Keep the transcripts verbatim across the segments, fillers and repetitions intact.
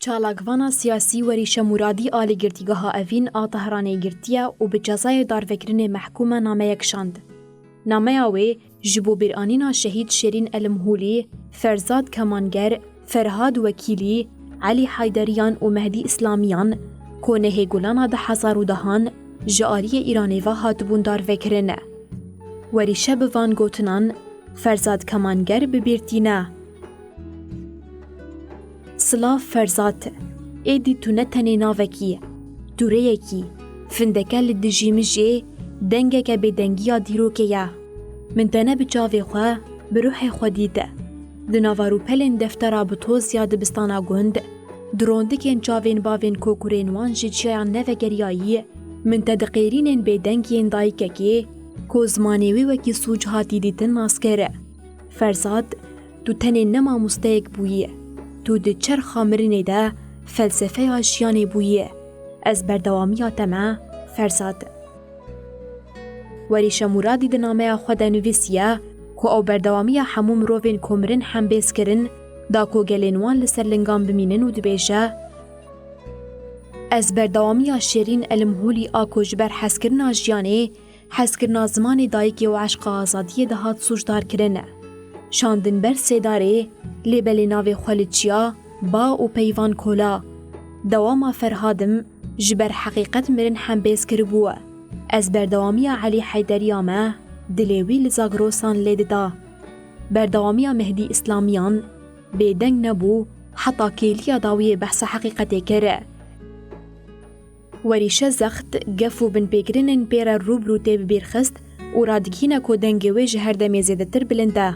Çalakvana siyasî Werîşe Muradî alî Girtîgeha Evîn a Tehranê girtiye û bi cezayê darvekirinê mehkûm e nameyek şand. Nameya wê ji bo bîranîna şehîd Şêrîn Elimhûlî, Ferzad Kemanger, Ferhad Wekîlî, Elî Heyderiyan û Mehdî Îslamiyan, ku nehê Gulana du hezar û dehan ji aliyê Îranê ve hatibûn darvekirin. Werîşe bi van gotinan, Ferzad Kemanger bi bîr tîne. Silav Ferzad, êdî tu ne tenê navekî, tu rêyekî, findeke li dijî min jê dengeke bêdengiya dîrokê ye. Min te ne bi çavê xwe, bi ruhê xwe dît. Di nava rûpelên deftera bi toz ya dibistana gund, di rondikên çavên bavên ku kurên wan ji çiyayan nevegeriyayî, min te di qêrînên bêdeng yên dayikekê, ku zimanê wî wekî sûc hatî dîtin nas kir. Ferzad, tu tenê ne mamosteyek bûyî, tu di çerxa mirinê de felsefeya jiyanê bûyî. Ez berdewamiya te me, Ferzad. Werîşe Muradî di nameya xwe de nivîsiye ku ew berdewamiya hemû mirovên ku mirin hembêz kirin, da ku gelên wan li ser lingan bimînin û dibêje, Ez berdewamiya Şêrîn Elimhûlî a ku ji ber hezkirina jiyanê, hezkirina zimanê dayikê û eşqa azadiyê dihat sûcdar kirin. Şandin ber sêdarê, lê belê navê xwe li çiya, ba û peyvan kola. Dewama Ferhadim ji ber heqîqet mirin hembêz kiribû. Ez berdewamiya Elî Heyderiya me, dilê wî li Zagrosan lê dida. Berdewamiya Mehdî Îslamiyan bêdeng nebû, heta kêliya dawiyê behsa heqîqetê kir. Werîşe zext, gef û binpêkirinên pê re rû bi rû tê bi bîr xist û radigihîne ku dengê wê ji her demê zêdetir bilind e.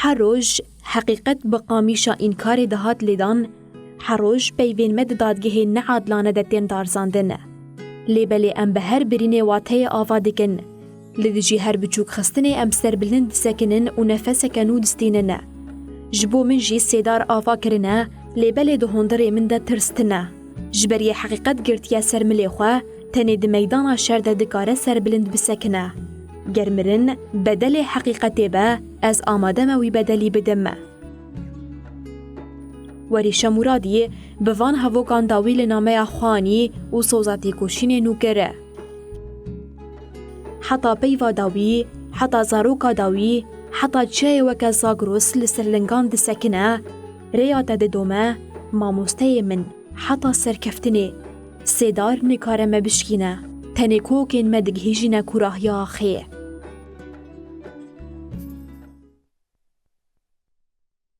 Her roj heqîqet bi qamîşa înkarê dihat lêdan, her roj peyvên me di dadgehên neadilane de tên darizandin. Lê belê em bi her birînê wateyê ava dikin. Li dijî her biçûkxistinê em serbilind disekinin û nefeseke nû distînin. Ji bo min jî sêdar ava kirine, lê belê di hundirê min de tirs tine. Ji ber yê heqîqet girtiye ser milê xwe, tenê di meydana şer de dikare serbilind bisekine. Ger mirin bedelê heqîqetê be, ez amade me wî bedelî bidim. Werîşe Muradî bi van hevokan dawî li nameya xwe anî û soza têkoşînê nû kir. Heta peyva dawî, heta zaroka dawî, heta çiyayê weke Zagros li ser lingan disekine, rêya te didome, mamosteyê min, heta serkeftinê. Sêdar nikare me bişkîne. Tenê kokên me digihîjîne kûrahiya axê.